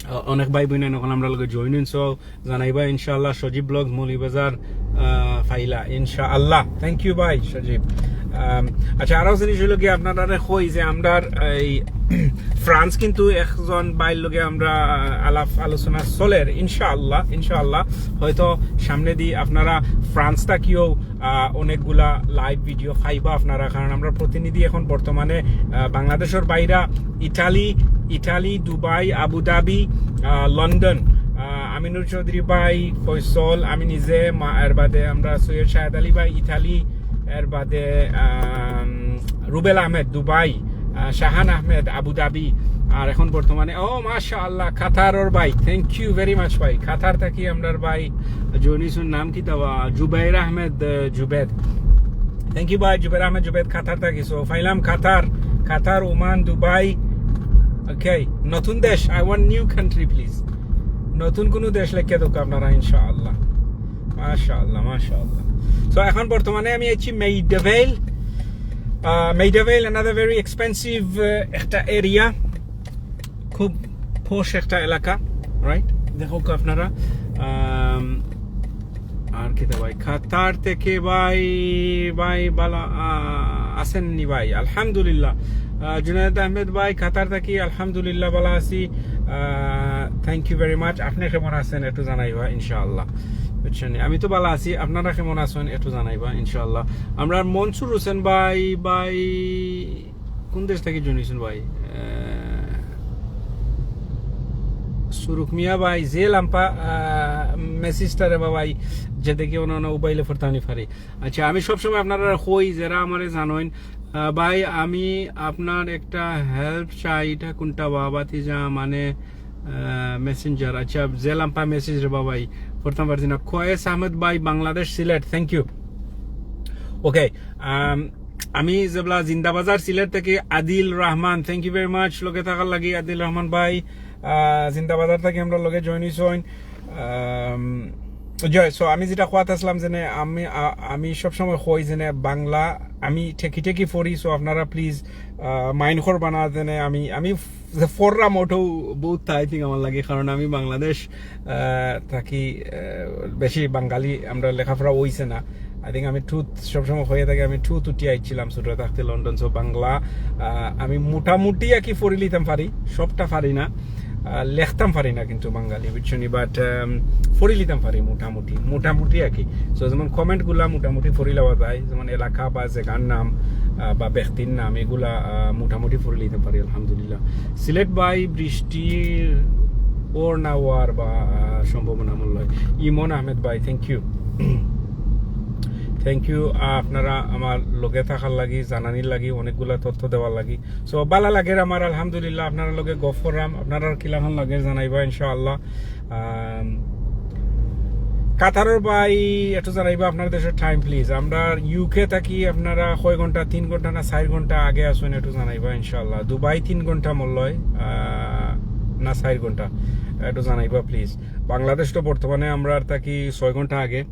আহ, অনেক ভাই বইন অকল আমরার লগে জয়েন অইন। সো জানাইবা ইনশাআল্লাহ। সজীব ব্লগ মৌলভীবাজার, আহ, পাইলা ইনশাআল্লাহ। থ্যাংক ইউ ভাই সজীব। আম, আচ্ছা, আরো জিনিস অইলো কি, আপনারারে কই যে আমরার এই ফ্রান্স কিন্তু একজন ভাইর লগে আমরা, আহ, আলাপ আলোচনা চলের ইনশাআল্লাহ, ইনশাআল্লাহ। হয়তো সামনেদি আপনারা ফ্রান্স থাকিও, আহ, অনেকগুলা লাইভ ভিডিও পাইবা আপনারা, কারণ আমরার প্রতিনিধি এখন বর্তমানে, আহ, বাংলাদেশর বাইরা ইটালি, ইটালি, দুবাই, আবুধাবি, আহ, লন্ডন। আহ, আমিনুর চৌধুরী ভাই, ফয়সল, আমি নিজে, মা-, এর বাদে আমরা সৈয়দ শাহেদ আলী ভাই, ইটালি, এর বাদে, আম, রুবেল আহমেদ, দুবাই, আহ, শাহান আহমেদ, আবুধাবি, আর এখন বর্তমানে, ও মাশাআল্লাহ, কাতারর ভাই, থ্যাংক ইউ ভেরি মাচ ভাই। কাতার থাকি আমরার ভাই জয়েন অইছইন, নাম কিতা বা? জুবাইর আহমেদ, আহ, জুবেদ। থ্যাংক ইউ ভাই, জুবাইর আহমেদ জুবেদ, কাতার থাকি। সো পাইলাম কাতার, কাতার, ওমান, দুবাই। ওকে, নতুন দেশ, I want new country please। নতুন কোনো দেশ লেখে দেউক্কা আপনারা ইনশাআল্লাহ। মাশাআল্লাহ, মাশাআল্লাহ। সো এখন বর্তমানে আমি আছি মেইডাভেইল। আহ, মেইডাভেইল, another very expensive, আহ, একটা এরিয়া, খুব পশ একটা এলাকা, রাইট? দেখউক্কা আপনারা। আম, আর কিতা ভাই, কাতার থাকি ভাই, ভাই ভালা, আহ, আছইন নি ভাই? আলহামদুলিল্লাহ। আহ, জুনায়েদ আহমেদ ভাই, কাতার থাকি, আলহামদুলিল্লাহ ভালা আছি। আহ, thank you very much। আপনে কেমন আছইন একটু জানাইবা ইনশাআল্লাহ, বুঝছইন নি? আমি তো ভালা আছি, আপনারা কেমন আছইন একটু জানাইবা ইনশাআল্লাহ। আমরার মনসুর হোসেন ভাই, ভাই কোন দেশ থাকি জয়েন অইছইন ভাই? আহ, সুরুক মিয়া ভাই, যে লাম্বা, আহ, মেসেজটা রে বা ভাই, যে দেখি অন্য অন্য মোবাইলে ফরতানি পারি। আচ্ছা, আমি সবসময় আপনারারে কই, যেরা আমারে জানইন, আহ, ভাই, আমি আপনার একটা হেল্প চাই, এটা কোনটা বা ভাতিজা, মানে, আহ, মেসেঞ্জার। আচ্ছা, যে লাম্বা মেসেজ রে বা ভাই, ফরতাম পারছি না। কয়েস আহমেদ ভাই, বাংলাদেশ, সিলেট, থ্যাংক ইউ। ওকে, আম, আমি যেবলা জিন্দাবাজার সিলেট থাকি আদিল Rahman, thank you very much লগে থাকার লাগি আদিল রহমান ভাই। আহ, জিন্দাবাজার থাকি আমরার লগে জয়েন অইছইন। আম, জয়, সো আমি যেটা কওয়াত আছলাম যে নে, আমি, আ-, আমি সবসময় কই যে নে, বাংলা আমি ঠেকি ঠেকি পড়ি, সো আপনারা প্লিজ, আহ, মাইন্ড করবা না যে নে, আমি, আমি যে পড়রাম ওটাও বহুত, আই থিঙ্ক, আমার লাগি, কারণ আমি বাংলাদেশ, আহ, থাকি, আহ, বেশি বাঙালি আমরা লেখাপড়া অইছে না। আই থিঙ্ক আমি টুত সবসময় কইয়া থাকি, আমি টুত উঠি আইছিলাম ছোট থাকতে লন্ডন। সো বাংলা, আহ, আমি মোটামুটি আর কি পড়ি লিতাম পারি, সবটা পারি না, আহ, লেখতাম পারি না কিন্তু বাঙালি, বুঝছো নি? বাট, আম, পড়ি লিতাম পারি মোটামুটি, মোটামুটি আর কি। সো যেমন কমেন্টগুলা মোটামুটি পড়ি লওয়া যায়, যেমন এলাকা বা জাগার নাম, আহ, বা ব্যক্তির নাম, এগুলা, আহ, মোটামুটি পড়ি লিতাম পারি, আলহামদুলিল্লাহ। সিলেট ভাই, বৃষ্টির ওর না ওয়ার বা, আহ, সম্ভাবনা মূল্য হয়। ইমন আহমেদ ভাই, থ্যাংক ইউ। থ্যাংক ইউ, আহ, আপনারা আমার লগে থাকার লাগি, জানানির লাগি, অনেকগুলা তথ্য দেওয়ার লাগি। সো, ভালা লাগের আমার, আলহামদুলিল্লাহ, আপনারার লগে গফ কররাম, আপনারার কিলাখান লাগের জানাইবা, ইনশাআল্লাহ। আম, কাতারর ভাই, একটু জানাইবা আপনার দেশর টাইম, প্লিজ। আমরা ইউকে থাকি, আপনারা কয় ঘন্টা, তিন ঘন্টা না চাইর ঘন্টা আগে আছইন, একটু জানাইবা, ইনশাআল্লাহ। দুবাই তিন ঘন্টা মূল্য হয়, আহ, না চাইর ঘন্টা, একটু জানাইবা, প্লিজ। বাংলাদেশ তো বর্তমানে আমরার থাকি ছয় ঘন্টা আগে।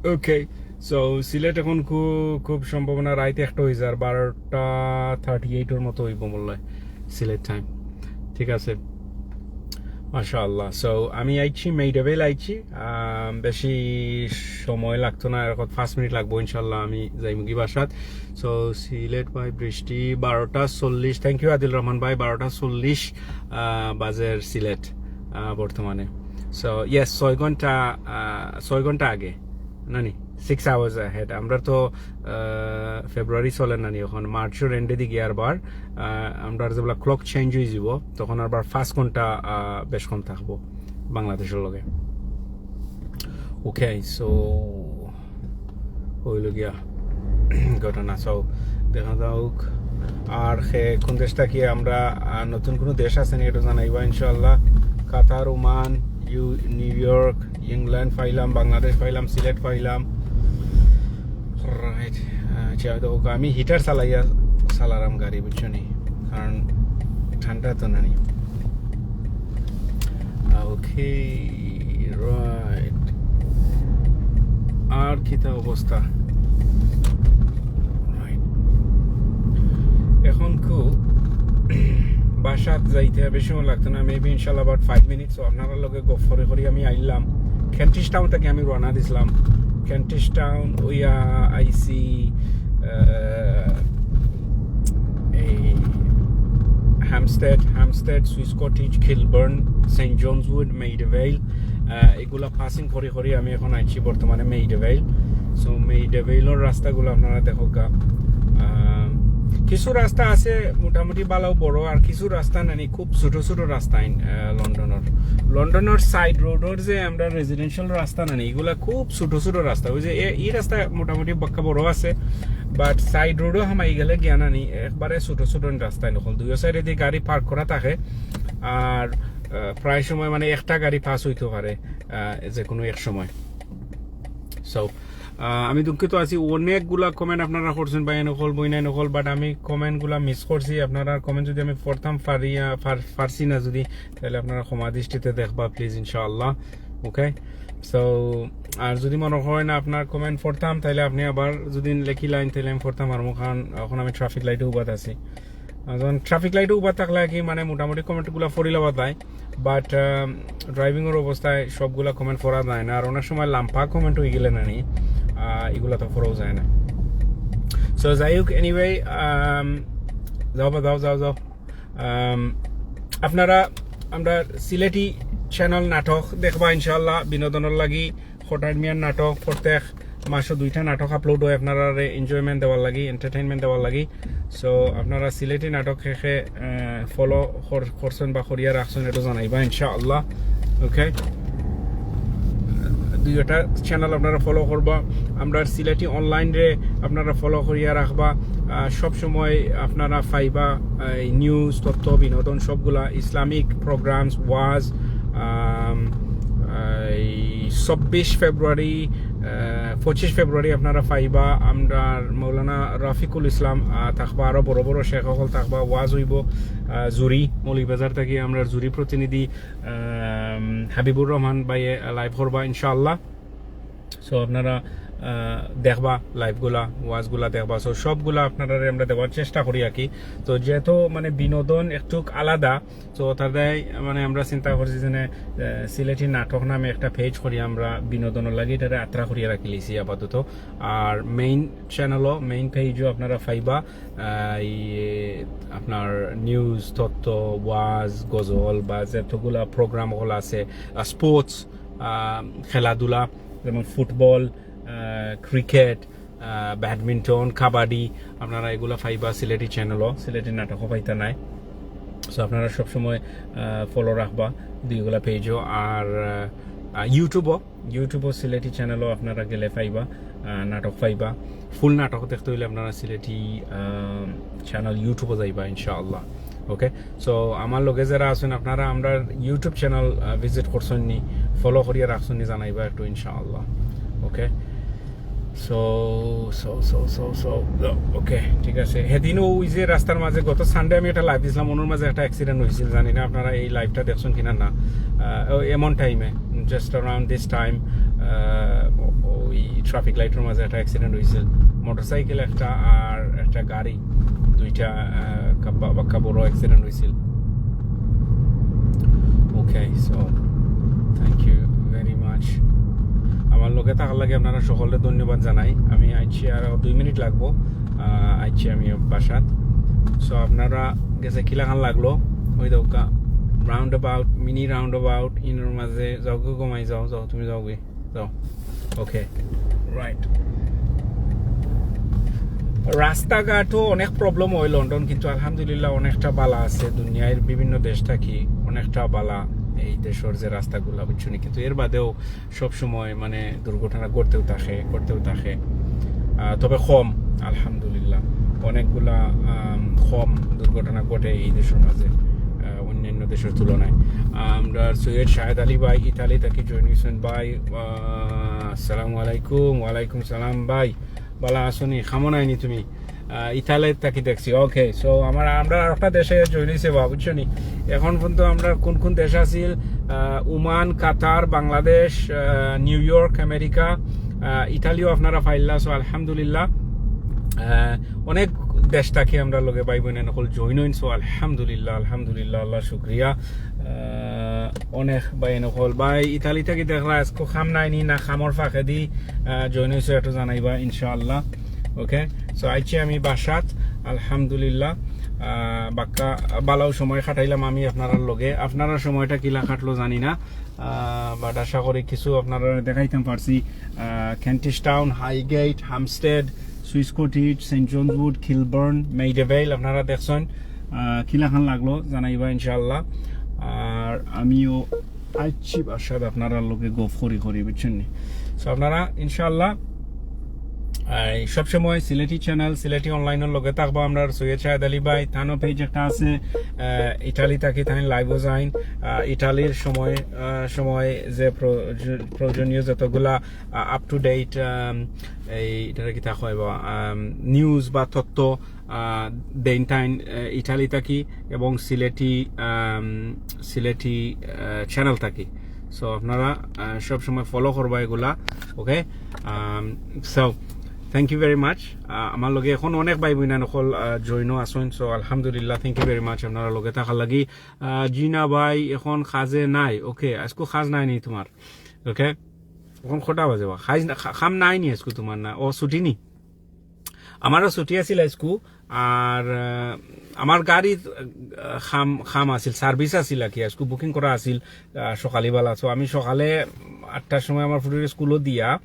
ওকে, সো সিলেট এখন খু-, খুব সম্ভাবনা রাইত একটা অই যার, বারোটা থার্টি এইটর মতো অইবো মূল্য হয় সিলেট টাইম। ঠিক আছে। মাশাআল্লাহ। সো আমি আইছি, মেইডেভেইল আইছি। আম, বেশি সময় লাগতো না, এখন পাঁচ মিনিট লাগবো ইনশাআল্লাহ আমি যাইমুগি বাসাত। সো সিলেট ভাই বৃষ্টি বারোটা চল্লিশ। থ্যাংক ইউ আদিল রহমান ভাই। বারোটা চল্লিশ বাজের সিলেট বর্তমানে। সো ইয়েস, ছয় ঘন্টা, ছয় ঘন্টা আগে নানি, সিক্স আওয়ার্স অ্যাহেড। আমরা তো ফেব্রুয়ারি চলে নানি, এখন মার্চর এন্ডে দিকে আরবার আমরা যেগুলা ক্লক চেঞ্জ হয়ে যাব, তখন আরবার পাঁচ ঘন্টা বেশ কম থাকবো বাংলাদেশের লগে। ওকে, সো হইল গিয়া ঘটনা। সো দেখা যাউক আর সে কোন দেশ থাকি আমরা, নতুন কোনো দেশ আছে নি, এটা জানাইবা ইনশাআল্লাহ। কাতার, ওমান, ইউ নিউ ইয়র্ক, ইংল্যান্ড পাইলাম, বাংলাদেশ পাইলাম, সিলেট পাইলাম। রাইট। আচ্ছা, তো আমি হিটার চালাইয়া চালারাম গাড়ি, বুঝছো নি? কারণ ঠান্ডা তো নাই। ওকে, রাইট। আর কিতা অবস্থা? রাইট। এখন খুব বাসাত যাইতে বেশি সময় লাগতো না, মেবি ইনশাআল্লাহ about five minutes। সো আপনারার লগে গফ করি করি আমি আইলাম। কেন্টিশ টাউন থাকি আমি রওনা দিছিলাম। কেন্টিশ টাউন অইয়া আইছি এই Hampstead, Hampstead, Swiss Cottage, Kilburn, Saint John's Wood, Maida Vale, এগুলা পাসিং করি করি আমি এখন আইছি বর্তমানে মেইডেভেইল। সো মেইডেভেইলর রাস্তাগুলা আপনারা দেখউক্কা। কিছু রাস্তা আছে মোটামুটি ভালা বড়, আর কিছু রাস্তা নানি খুব ছোট ছোট রাস্তা আইন। লন্ডনর, লন্ডনর সাইড রোডর যে আমরা রেসিডেন্সিয়াল রাস্তা নানি, এগুলা খুব ছোট ছোট রাস্তা। ওই যে এই রাস্তা মোটামুটি বাক্কা বড় আছে, বাট সাইড রোডও হামাই গেলে গিয়া নানি একবারে ছোট ছোট রাস্তা আইন। দুইও সাইডে দিয়ে গাড়ি পার্ক করা থাকে, আর প্রায় সময় মানে একটা গাড়ি পাস হইতে পারে যে কোনো এক সময়। সো আমি দুঃখিত আছি, অনেকগুলা কমেন্ট আপনারা করছেন ভাই নকল, বইনাই নকল, বাট আমি কমেন্টগুলা মিস করছি। আপনারা কমেন্ট যদি আমি পড়তাম পারি, পারছি না যদি, তাহলে আপনারা ক্ষমা দৃষ্টিতে দেখবা প্লিজ ইনশাআল্লাহ। ওকে, সো আর যদি মনে হয় না আপনার কমেন্ট পড়তাম, তাহলে আপনি আবার যদি লেখি লাইন, তাহলে আমি পড়তাম পারমু, কারণ এখন আমি ট্রাফিক লাইটে উবাত আছি। এখন ট্রাফিক লাইটে উবাত থাকলে কি মানে মোটামুটি কমেন্টগুলা পড়িলাওয়া যায়, বাট ড্রাইভিংয়ের অবস্থায় সবগুলা কমেন্ট পড়া যায় না, আর অনেক সময় লাম্পা কমেন্ট হয়ে গেলে নানি এগুলা তো পড়াও যায় না। সো যাই হোক, এনিওয়ে, যাও বা যাও, যাও, যাও। আপনারা আমরা সিলেটি চ্যানেল নাটক দেখবা ইনশাআল্লাহ, বিনোদনের লাগি। খটার মিয়ার নাটক প্রত্যেক মাসে দুইটা নাটক আপলোড হয় আপনারা এনজয়মেন্ট দেওয়ার লাগি, এন্টারটেইনমেন্ট দেওয়ার লাগি। সো আপনারা সিলেটি নাটক কে কে ফলো করছেন বা করিয়া রাখছেন, এটা জানাইবা ইনশাআল্লাহ। ওকে, দুইটা চ্যানেল আপনারা ফলো করবা। আমরা সিলেটি অনলাইন রে আপনারা ফলো করিয়া রাখবা। সব সময় আপনারা পাইবা নিউজ, তথ্য, বিনোদন সবগুলা, ইসলামিক প্রোগ্রামস, ওয়াজ। এই চব্বিশ ফেব্রুয়ারি, পঁচিশ ফেব্রুয়ারি আপনারা পাইবা আমরা মৌলানা রফিকুল ইসলাম থাকবা, আরো বড় বড় শেখ সকল থাকবা, ওয়াজ হইব। জুরি মৌলভীবাজার থাকি আমরা জুরি প্রতিনিধি হাবিবুর রহমান ভাইয়ে লাইভ করবা ইনশাআল্লাহ। সো আপনারা দেখবা লাইভগুলা, ওয়াজগুলা দেখবা। সো সবগুলা আপনারা আমরা দেওয়ার চেষ্টা করি আর কি। তো যেহেতু মানে বিনোদন একটু আলাদা, তো তাদের মানে আমরা চিন্তা করছি যে সিলেটি নাটক নামে একটা পেজ করি আমরা বিনোদনের লাগি, এটারে আত্রা করিয়া রাখি লিছি আপাতত। আর মেইন চ্যানেলও, মেইন পেজও আপনারা পাইবা এই আপনার নিউজ, তথ্য, ওয়াজ, গজল বা যতগুলা প্রোগ্রাম হল আছে, স্পোর্টস, খেলাধুলা, যেমন ফুটবল, ক্রিকেট, ব্যাডমিন্টন, কাবাডি, আপনারা এগুলা পাইবা সিলেটি চ্যানেলও, সিলেটি নাটকও পাইতা নাই। সো আপনারা সবসময় ফলো রাখবা দুইগুলা পেজও। আর ইউটিউবও, ইউটিউবও সিলেটি চ্যানেলও আপনারা গেলে পাইবা, নাটক পাইবা। ফুল নাটক দেখতে হইলে আপনারা সিলেটি চ্যানেল ইউটিউবও যাইবা ইনশাআল্লাহ। ওকে, সো আমার লগে যারা আছেন আপনারা আমরা ইউটিউব চ্যানেল ভিজিট করছেন নি, ফলো করিয়া রাখছেন নি, জানাইবা একটু ইনশাআল্লাহ। Okay, so so so so so okay, ঠিক আছে। সেদিনও ওই যে রাস্তার মাঝে গত সানডে আমি একটা লাইভ দিছিলাম, ওনার মাঝে একটা অ্যাক্সিডেন্ট হয়েছিল, জানি না আপনারা এই লাইভটা দেখছেন কিনা না। এমন টাইমে, just around this time, ওই ট্রাফিক লাইটের মাঝে একটা অ্যাক্সিডেন্ট হয়েছিল, মোটরসাইকেল একটা আর একটা গাড়ি, দুইটা বাক্কা বড় অ্যাক্সিডেন্ট হয়েছিল। ওকে, সো লগে থাকার লাগি আপনারা সকলরে ধন্যবাদ জানাই। আমি আইছি আর দুই মিনিট লাগবো, আহ, আইছি আমি বাসাত। সো আপনারা গেছে কিলাখান লাগলো, ওই দেখউক্কা round about, mini round about, ইনোর মাঝে যাও গো, ঘুমাই যাও, যাও তুমি যাও গি, যাও। ওকে, রাইট। রাস্তাঘাটও অনেক প্রবলেম হয় লন্ডন, কিন্তু আলহামদুলিল্লাহ অনেকটা বালা আছে। দুনিয়ার বিভিন্ন দেশ থাকি অনেকটা বালা এই দেশর যে রাস্তাগুলা, বুঝছো নি? কিন্তু এর বাদেও সব সময় মানে দুর্ঘটনা ঘটতেও থাকে, ঘটতেও থাকে। আহ, তবে কম, আলহামদুলিল্লাহ, অনেকগুলা, আম, কম দুর্ঘটনা ঘটে এই দেশর মাঝে, আহ, অন্যান্য দেশর তুলনায়। আমরা সৈয়দ শাহেদ আলী ভাই ইতালি থাকি জয়েন হইছেন ভাই। আহ, আসসালামু আলাইকুম। ওয়ালাইকুম সালাম ভাই, বালা আছো নি? কামো নাই নি তুমি? আহ, ইতালি থাকি দেখছি। ওকে, সো আমার, আমরা আরেকটা দেশে জয়েন হইছে বা, বুঝছো নি? এখন পর্যন্ত আমরা কোন কোন দেশ আছিল, আহ, ওমান, কাতার, বাংলাদেশ, আহ, নিউ ইয়র্ক, আমেরিকা, আহ, ইতালিও আপনারা পাইলা। সো আলহামদুলিল্লাহ, আহ, অনেক দেশ থাকি আমরা লগে ভাই বোন হকল জয়েন হইন। সো আলহামদুলিল্লাহ, আলহামদুলিল্লাহ, আল্লাহ শুক্রিয়া। আহ, অনেক ভাই হকল, ভাই ইতালি থাকি দেখরা আজকে কাম নাই নি, না কামর ফাঁকেদি, আহ, জয়েন হইছো, একটু জানাইবা ইনশাআল্লাহ। ওকে, সো আইছি আমি বাসাত, আলহামদুলিল্লাহ। আহ, বাক্কা বালাও সময় কাটাইলাম আমি আপনারার লগে। আপনারার সময়টা কিলা কাটলো জানি না, আহ, বাট আশা করি কিছু আপনারা দেখাইতাম পারছি। Ah, Kentish Town, Highgate, Hampstead, Swiss Cottage, Saint John's Wood, Kilburn, Maida Vale আপনারা দেখছেন। আহ, কিলাখান লাগলো জানাইবা ইনশাআল্লাহ। আর আমিও আইছি বাসাত আপনারার লগে গফ করি করি, বুঝছেন নি? সো আপনারা ইনশাআল্লাহ এই সবসময় সিলেটি চ্যানেল, সিলেটি অনলাইনর লগে থাকবা। আমরার সৈয়দ শাহেদ আলী ভাই, তানও পেজ একটা আছে, আহ, ইটালি থাকি, তাইন লাইভও যাইন। আহ, ইটালির সময়, আহ, সময় যে প্র-, প্রয়োজনীয় যতগুলা, আহ, আপ টু ডেট, আম, এই, এটারে কিতা কয় বা, আম, নিউজ বা তথ্য, আহ, দেইন তাইন, আহ, ইটালি থাকি এবং সিলেটি, আম, সিলেটি, আহ, চ্যানেল থাকি। সো আপনারা, আহ, সবসময় ফলো করবা এগুলা, okay? Um, so, thank you very much। আহ, আমার লগে এখন অনেক ভাই বোন হকল, আহ, জয়েনও আছইন। সো আলহামদুলিল্লাহ, thank you very much আপনারা লগে থাকার লাগি। আহ, জিনা ভাই এখন কাজে নাই, ওকে? আজকে কাজ নাই নি তোমার, ওকে? এখন কটা বাজে বা? কাজ না, কা-, কাম নাই নি আজকে তোমার না? ও, ছুটি নি? আমারও ছুটি আছিল আজকু। আর, আহ, আমার গাড়ির, আহ, কাম, কাম আছিল, সার্ভিস আছিল আর কি, আজকু বুকিং করা আছিল, আহ, সকালবেলা। So আমি সকালে আটটার সময় আমার ফুটুরে স্কুলও দিয়া,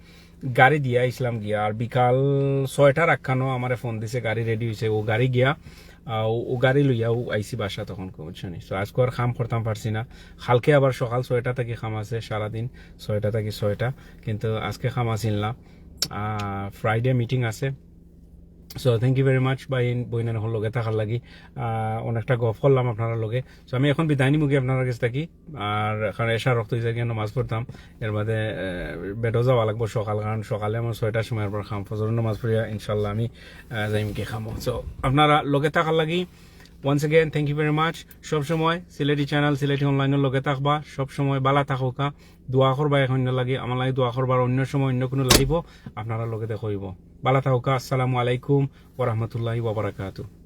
গাড়ি দিয়া আইসলাম গিয়া। আর বিকাল ছয়টার আগ খানো আমারে ফোন দিছে, গাড়ি রেডি হইছে, ও গাড়ি গিয়া, আহ, ও, ও গাড়ি লইয়াও আইছি বাসাত তখন, বুঝছো নি? So আজকে আর কাম করতাম পারছি না। কালকে আবার সকাল ছয়টা থাকি কাম আছে, সারাদিন ছয়টা থাকি ছয়টা, কিন্তু আজকে কাম আছিল না। আহ, ফ্রাইডে মিটিং আছে। So thank you very much ভাই, বইনার এখন লগে থাকার লাগি। আহ, অনেকটা গফ করলাম আপনারার লগে। So আমি এখন বিদায় নিমু কি আপনারার কাছ থাকি। আর কারণ এশার রক্ত হইছে গিয়া নামাজ পড়তাম, এর বাদে, আহ, বেডও যাওয়া লাগবো সকাল, কারণ সকালে আমার ছয়টার সময় আবার কাম, ফজর নামাজ পড়িয়া ইনশাল্লাহ আমি, আহ, যাইমু কি কামো। So আপনারা লগে থাকার লাগি once again thank you very much। সব সময় সিলেটি চ্যানেল, সিলেটি অনলাইনর লগে থাকবা, সব সময় বালা থাকউক্কা, দোয়া করবা এখন লাগি, আমার লাগি দোয়া করবা, আর অন্য সময় অন্য কোনো লাইভও আপনারার লগে দেখা হইব। বালা থাকউক্কা, আসসালামু আলাইকুম ওয়া রাহমাতুল্লাহি ওয়া বারাকাতুহু।